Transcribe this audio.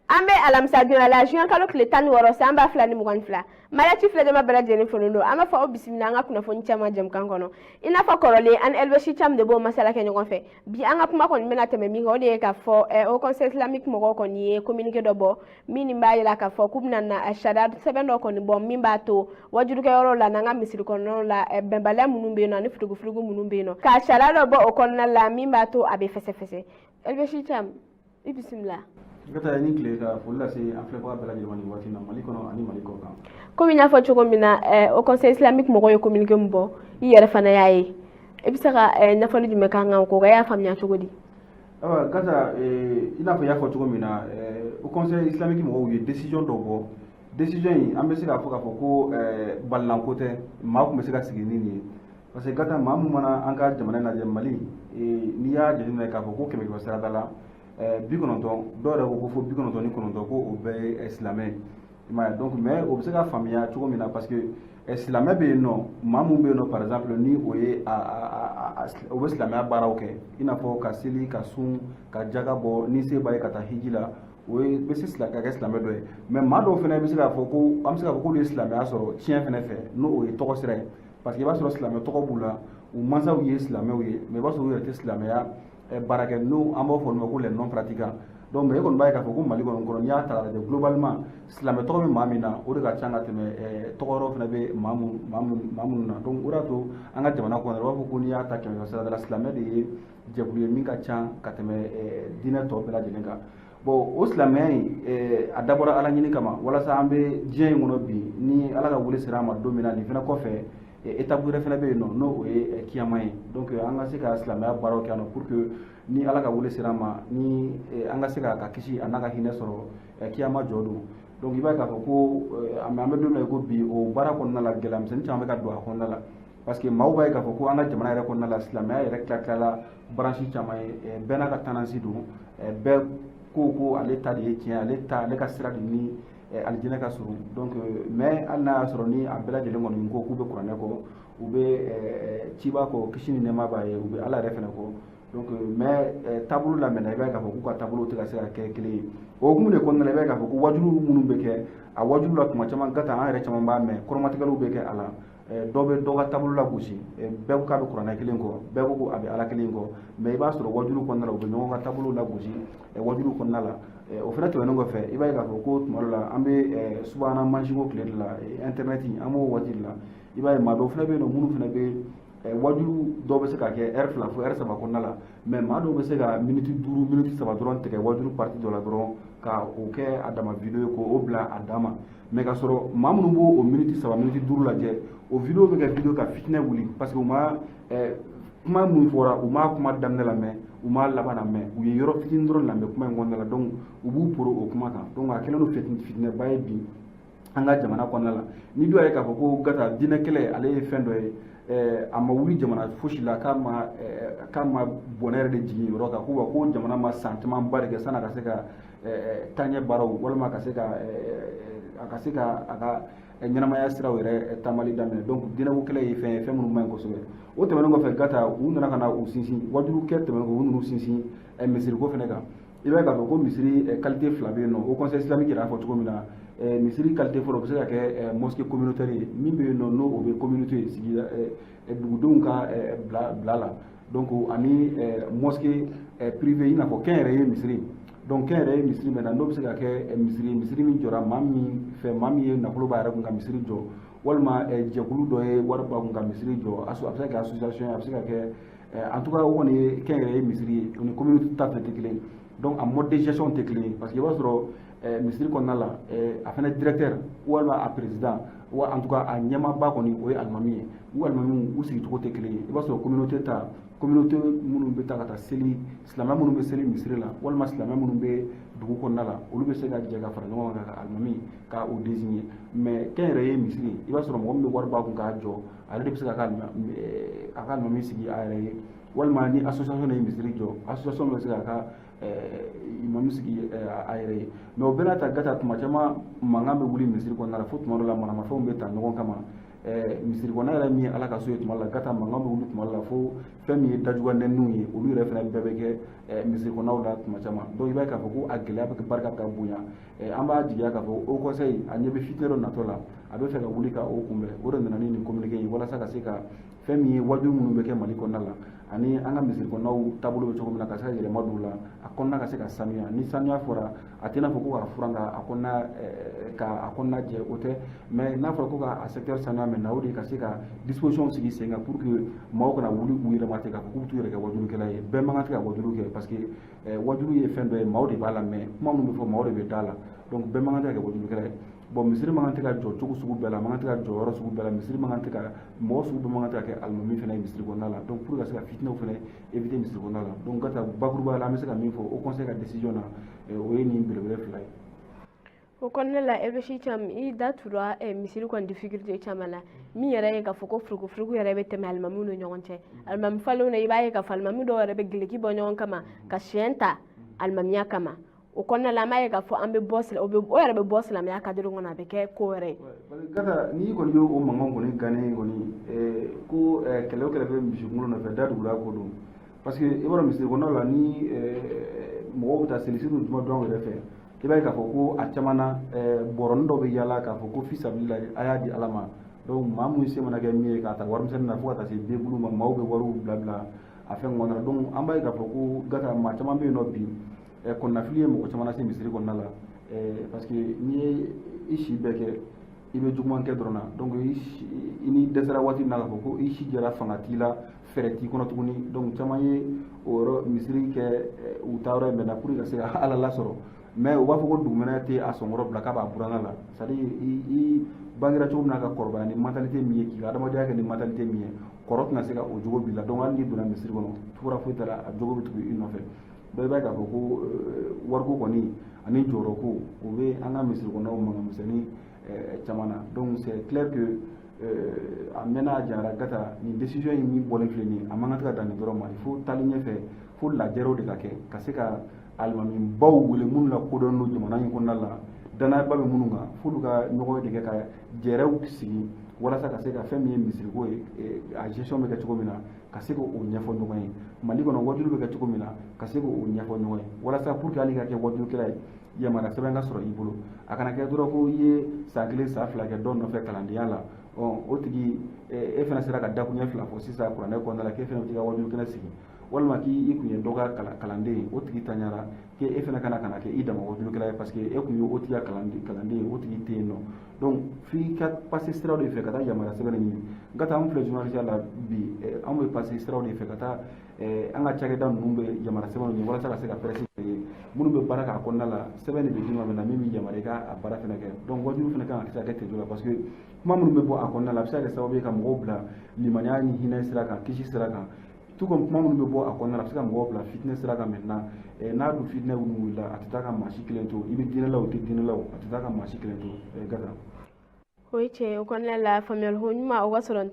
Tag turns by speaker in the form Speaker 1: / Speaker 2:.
Speaker 1: An bɛ alamisa donya la, juin kalo tile 16 san 2022. Maliyati filɛjama bɛɛ lajɛlen folen don. An b'a fɔ aw bisimila an ka kunnafoni caman jɛmukan kɔnɔ. I n'a fɔ kɔrɔlen, an Elbɛsi Cam de b'o masala kɛ ɲɔgɔn fɛ. Bi an ka kuma kɔni bɛna tɛmɛ min kan, o de ye k'a fɔ Haut Conseil islamique mɔgɔw kɔni ye communiqué dɔ bɔ min b'a jira k'a fɔ k'u bɛna na sariya sɛbɛn dɔ kɔni bɔ min b'a to wajurukɛyɔrɔw la n'an ka misiri kɔnɔnaw la, bɛnbaliya minnu bɛ yen nɔ ani furugufurugu minnu bɛ yen nɔ, ka sariya dɔ bɔ o kɔnɔna la min b'a to a bɛ fɛsɛfɛsɛ. Elbɛsi Cam, i bisimila.
Speaker 2: I ka ni tile, ka foli lase an filɛbaga bɛɛ lajɛlen ma nin waati na, Mali kɔnɔ ani Mali kɔ kan.
Speaker 1: Komi n y'a fɔ cogo min na, Haut Conseil islamique mɔgɔw ye communiqué min bɔ, i yɛrɛ fana y'a ye. I bɛ se ka ɲɛfɔli jumɛn k'an kan o ko kan? E y'a faamuya cogo di?
Speaker 2: Ayiwa Gata, i n'a fɔ i y'a fɔ cogo min na, Haut Conseil islamique mɔgɔw ye décision dɔ bɔ. Décision in, an bɛ se k'a fɔ ko balinako tɛ, maa tun bɛ se ka sigi ni nin ye, parce que Gata, maa mun mana an ka jamana lajɛ, Mali, n'i y'a jateminɛ k'a fɔ ko kɛmɛ kɛmɛ sarada la 90, dɔw yɛrɛ ko fo 99, ko o bɛɛ ye silamɛ ye, i m'a ye. Donc mais o bɛ se ka faamuya cogo min na, parce que silamɛ bɛ yen nɔ, maa mun bɛ yen nɔ, par exemple, ni o ye a o bɛ silamɛya baaraw kɛ, i n'a fɔ ka seli, ka sun, ka jaga bɔ, ni se b'a ye ka taa hiji la, o ye bɛ se ka kɛ silamɛ dɔ ye. Mais maa dɔw fana bɛ se k'a fɔ ko an bɛ se k'a fɔ k'olu ye silamɛya sɔrɔ tiɲɛ fana fɛ, n'o o ye tɔgɔ sira ye, parce que i b'a sɔrɔ silamɛ tɔgɔ b'u la, u mansaw ye silamɛw ye, mais i b'a sɔrɔ u yɛrɛ tɛ silamɛya baara kɛ, n'o an b'a fɔ olu ma ko les non pratiquants. Donc mais e kɔni b'a ye k'a fɔ ko Mali kɔni kɔnɔ, n'i y'a ta k'a lajɛ, globalement, silamɛ tɔgɔ bɛ maa min na, o de ka ca ka tɛmɛ tɔgɔ wɛrɛw fana bɛ maa minnu na. Donc o de y'a to an ka jamana kɔnɔ, u b'a fɔ ko n'i y'a ta kɛmɛ sira la, silamɛ de ye jɛkulu ye min ka ca ka tɛmɛ diinɛ tɔ bɛɛ lajɛlen kan. Bon, o silamɛya in, a dabɔra Ala ɲini kama, walasa an bɛ diɲɛ in kɔnɔ bi, ni Ala ka wele sera an ma don min na, nin fana kɔfɛ, étape wɛrɛ fana bɛ yen nɔ, n'o o ye kiyama ye. Donc an ka se ka silamɛya baaraw kɛ yan nɔ pour que ni Ala ka wele sera an ma, ni an ka se ka kisi a n'a ka hinɛ sɔrɔ kiyama jɔ don. Donc i b'a ye k'a fɔ ko an bɛ don min na i ko bi, o baara kɔnɔna la, gɛlɛya misɛnnin caman bɛ ka don a kɔnɔna la, parce que maaw b'a ye k'a fɔ ko an ka jamana yɛrɛ kɔnɔna la, silamɛya yɛrɛ tila tilala branche caman ye, bɛɛ n'a ka tendance don, bɛɛ ko ale ta de ye tiɲɛ, ale ta, ale ka sira de ni alijinɛ ka surun. Donc mais hali n'a y'a sɔrɔ ni a bɛɛ lajɛlen kɔni ko k'u bɛ kuranɛ kɔ, u bɛ ciba kɔ, kisi ni nɛɛma b'a ye, u bɛ Ala yɛrɛ fɛnɛ kɔ. Donc mais taabolo la maintenant, i b'a ye k'a fɔ k'u ka taabolo tɛ ka se ka kɛ kelen ye. O hukumu de kɔnɔna la, i b'a ye k'a fɔ ko wajulu minnu bɛ kɛ a wajulu la tuma caman, Gata, an yɛrɛ caman b'a mɛn, kɔrɔmatigɛliw bɛ kɛ a la, dɔ bɛ dɔ ka taabolo la gosi. Bɛɛ ko k'a bɛ kuranɛ kelen kɔ, bɛɛ ko ko a bɛ Ala kelen kɔ, mais i b'a sɔrɔ wajulu kɔnɔna la, u bɛ ɲɔgɔn ka taabolo la gosi wajulu kɔnɔna la. O fana tɛmɛnen kɔfɛ, i b'a ye k'a fɔ ko tuma dɔ la, an bɛ subahana mansinko tile de la, internet, an b'o waati de la. I b'a ye maa dɔw fana bɛ yen nɔ minnu fana bɛ wajulu dɔw bɛ se ka kɛ ɛri 2 fo ɛri 3 kɔnɔna la, mais maa dɔw bɛ se ka miniti 5, miniti 3 dɔrɔn tigɛ wajulu partie dɔ la dɔrɔn ka o kɛ a dama vidéo ye k'o bila a dan ma. Mais ka sɔrɔ maa minnu b'o o miniti 3, miniti 5 lajɛ, o vidéo bɛ kɛ vidéo ka fitinɛ wuli, parce que u ma kuma min fɔra, u m'a kuma daminɛ lamɛn, u m'a laban lamɛn, u ye yɔrɔ fitinin dɔrɔn lamɛn kuma in kɔnɔna la. Donc u b'u poro o kuma kan. Donc a kɛlen don fitinɛba ye bi an ka jamana kɔnɔna la. Ni dɔw ye k'a fɔ ko Gata, diinɛ kɛlɛ, ale ye fɛn dɔ ye, a ma wuli jamana fosi la k'a ma bɔnɛ yɛrɛ de jigin yɔrɔ kan, ko wa ko jamana ma san camanba de kɛ san'a ka se ka taaɲɛ baaraw walima ka se ka a ka se ka a ka ɲɛnamaya siraw yɛrɛ taamali daminɛ. Donc diinɛko kɛlɛ ye fɛn ye, fɛn minnu man ɲi kosɛbɛ. O tɛmɛnen kɔfɛ, Gata, u nana ka na u sinsin wajulu kɛ tɛmɛnen kɔ, u nana u sinsin misiriko fɛnɛ kan. I b'a ye k'a fɔ ko misiri qualité fila bɛ yen nɔ. Haut Conseil islamique yɛrɛ y'a fɔ cogo min na, misiri qualité fɔlɔ, o bɛ se ka kɛ mosquée communautaire ye, min bɛ yen nɔ, n'o o bɛ communauté sigida dugudenw ka bila la. Donc ani mosquée privée, i n'a fɔ kɛnyɛrɛye misiri. Donc kɛnyɛrɛye misiri maintenant, n'o bɛ se ka kɛ misiri min jɔra maa min fɛ, maa min ye nafolo b'a yɛrɛ kun ka misiri jɔ, walima jɛkulu dɔ ye wari b'a kun ka misiri jɔ, a bɛ se ka kɛ association ye, a bɛ se ka kɛ, en tout cas, o kɔni ye kɛnyɛrɛye misiri ye. O ni communauté ta fɛnɛ tɛ kelen ye. Donc a mode de gestion tɛ kelen ye, parce que i b'a sɔrɔ misiri kɔnɔna la, a fɛnɛ directeur walima a président wa, en tout cas a ɲɛmaaba kɔni, o ye alimami ye. U alimamiw u sigicogo tɛ kelen ye. I b'a sɔrɔ communauté ta, communauté minnu bɛ taa ka taa seli, silamɛ minnu bɛ seli misiri la, walima silamɛ minnu bɛ dugu kɔnɔna la, olu bɛ se ka jɛ ka fara ɲɔgɔn kan ka alimami ka o désigner. Mais kɛnyɛrɛye misiri, i b'a sɔrɔ mɔgɔ min bɛ wari b'a kun k'a jɔ, ale de bɛ se ka a ka alimami sigi a yɛrɛ ye, walima ni association de ye misiri jɔ, association bɛ se k'a ka imamu sigi a yɛrɛ ye. Mais o bɛɛ n'a ta, Gata, tuma caman mankan bɛ wuli misiri kɔnɔna la, fo tuma dɔ la maramafɛnw bɛ ta ɲɔgɔn kama. Misiri kɔnɔna yɛrɛ min ye Ala ka so ye, tuma la ka taa mankan bɛ wuli tuma la, fo fɛn min ye dajuguya nɛniw ye, olu yɛrɛ fana bɛɛ bɛ kɛ misiri kɔnɔnaw la tuma caman. Donc i b'a ye k'a fɔ ko a gɛlɛya bɛ barika bɛ ka bonya. An b'a jigiya k'a fɔ haut conseil a ɲɛ bɛ fitinɛ dɔ natɔ la, a bɛ fɛ ka wuli ka o kunbɛn. O de nana ni nin communiqué ye, walasa ka se ka fɛn min ye wajulu minnu bɛ kɛ Mali kɔnɔna la ani an ka misiri kɔnɔnaw taabolo bɛ cogo min na, ka se ka yɛlɛma don o la, a kɔnɔna ka se ka sanuya. Ni sanuya fɔra, a tɛ n'a fɔ ko ka furan ka a kɔnɔna ka a kɔnɔna jɛ, o tɛ. Mais n'a fɔra ko ka a secteur sanuya maintenant, o de ye ka se ka disposition sigi sen kan pour que maaw kana wuli u yɛrɛ ma ten k'a fɔ k'u bɛ t'u yɛrɛ kɛ wajulukɛla ye. Bɛɛ man kan tɛ ka wajulu kɛ, parce que wajulu ye fɛn dɔ ye, maaw de b'a lamɛn, kuma minnu bɛ fɔ, maaw de bɛ da la. Donc bɛɛ man kan tɛ ka kɛ wajulukɛla ye. Bon, misiri man kan tɛ ka jɔ cogo sugu bɛɛ la, a man kan tɛ ka jɔ yɔrɔ sugu bɛɛ la, misiri man kan tɛ ka mɔgɔ sugu bɛɛ man kan tɛ ka kɛ alimami fana ye misiri kɔnɔna la. Donc pour ka se ka fitinɛw fana éviter misiri kɔnɔna la. Donc ka taa bakurubaya la, an bɛ se ka min fɔ haut conseil ka décision na, o ye nin belebele fila ye.
Speaker 1: O kɔnɔna la, Elbachir Thiam, i da tura misiri kɔni difficulté caman na, min yɛrɛ ye k'a fɔ ko furukufuruku yɛrɛ bɛ tɛmɛ alimamiw ni ɲɔgɔn cɛ. Alimami falenw na, i b'a ye k'a fɔ alimami dɔw yɛrɛ bɛ gileki bɔ ɲɔgɔn kama ka siyɛn ta alimamiya kama. O kɔnɔna la, an b'a ye k'a fɔ an bɛ bɔ o bɛ o yɛrɛ bɛ bɔ silamɛya cadre kɔnɔ, a bɛ kɛ ko wɛrɛ ye.
Speaker 2: Gata, n'i kɔni y'o o mankan kɔni gannen kɔni ko kɛlɛ o kɛlɛ bɛ misi kunkolo nɔfɛ, da dugula ko don. Parce que i b'a dɔn, misiri kɔnɔna la, ni mɔgɔw bɛ taa seli, surtout juma don yɛrɛ fɛ, i b'a ye k'a fɔ ko a caman na, bɔrɔnin dɔ bɛ yaala k'a fɔ ko fisabilila, a y'a di Ala ma. Donc maa mun se mana kɛ min ye, k'a ta warimisɛnnin na fo ka taa se bulu ma, maaw bɛ wariw bila bila a fɛn kɔnɔna la. Donc an b'a ye k'a fɔ ko gata, maa caman bɛ yen nɔ bi, kɔnɔnafili ye mɔgɔ caman lase misiri kɔnɔna la, parce que n'i ye i si bɛɛ kɛ i bɛ juguman kɛ dɔrɔn na, donc i ni dɛsɛra waati min na k'a fɔ ko i si jɛra, fanga t'i la, fɛɛrɛ t'i kɔnɔ tuguni. Donc caman ye o yɔrɔ misiri kɛ u taa yɔrɔ ye maintenant pour que ka se ka Ala lasɔrɔ. Mais u b'a fɔ ko dugumɛnɛ tɛ a sɔnkɔrɔ bila k'a b'a buranna la. C'est à dire i bangera cogo min na ka kɔrɔbaya ni mentalité min ye, k'i ka adamadenya kɛ ni mentalité min ye, kɔrɔ tɛna se ka o jogo b'i la. Donc hali n'i donna misiri kɔnɔ, fura foyi t'a la, a jogo bɛ tugu i nɔfɛ. Donc i b'a ye k'a fɔ ko wariko kɔni ani jɔyɔrɔko, o bɛ an ka misiri kɔnɔnaw mankan misɛnnin caman na. Donc c'est clair que a mɛnna, a janyara, gata, nin décision in min bɔlen filɛ nin ye, a man kan tɛ ka dan nin dɔrɔn ma. Il faut taali ɲɛfɛ, fo lajɛrɛw de ka kɛ, ka se ka alimamibaw wele minnu la kodɔn don jamana in kɔnɔna la, danayaba bɛ minnu kan, f'olu ka ɲɔgɔn de kɛ ka jɛrɛw sigi walasa ka se ka fɛn min ye misiriko ye, a gestion bɛ kɛ cogo min na, ka se k'o ɲɛfɔ ɲɔgɔn ye. Mali kɔnɔ, wajulu bɛ kɛ cogo min na, ka se k'o ɲɛfɔ ɲɔgɔn ye, walasa pour que hali ka kɛ wajulukɛla ye, yamaruya sɛbɛn ka sɔrɔ i bolo. A kana kɛ dɔrɔn ko i ye san 1, san 2 kɛ dɔ nɔfɛ kalandenya la, o tigi e fana sera ka dakuruɲɛ fila fɔ sisan kuranɛ kɔnɔna la, k'e fana bɛ t'i ka wajulu kɛnɛ sigi, walima k'i kun ye dɔ ka kalanden ye, o tigi taɲara, k'e fana kana ka na kɛ i dama wajulukɛla ye, parce que e kun ye o tigi ka kalanden ye, o tigi tɛ yen nɔ. Donc f'i ka passer siraw de fɛ ka taa yamaruya sɛbɛn de ɲini. N ka taa, anw filɛ journaliste la bi, anw bɛ passer siraw de fɛ ka taa an ka cakɛda ninnu bɛ yamaruya sɛbɛnw ɲini walasa ka se ka presse ye minnu bɛ baara k'a kɔnɔna la. Sɛbɛn de bɛ d'i ma maintenant min b'i yamaruya i ka a baara fana kɛ. Donc wajulu fana kan ka se ka kɛ ten cogo la, parce que kuma minnu bɛ bɔ a kɔnɔna la, a bɛ se ka kɛ sababu ye ka mɔgɔw bila limaniya ni hinɛ sira kan, kisi sira kan, tout comme kuma minnu bɛ bɔ a kɔnɔna la, a bɛ se ka mɔgɔw bila fitinɛ sira kan maintenant. N'a dun fitinɛ minnu wulila, a tɛ taa ka maa si kelen to, i bɛ diinɛ la o, tɛ diinɛ la o, a tɛ taa ka maa si kelen to, gata.
Speaker 1: O ye tiɲɛ ye. O kɔnɔna la, faamuyali ko ɲuman o ka sɔrɔ.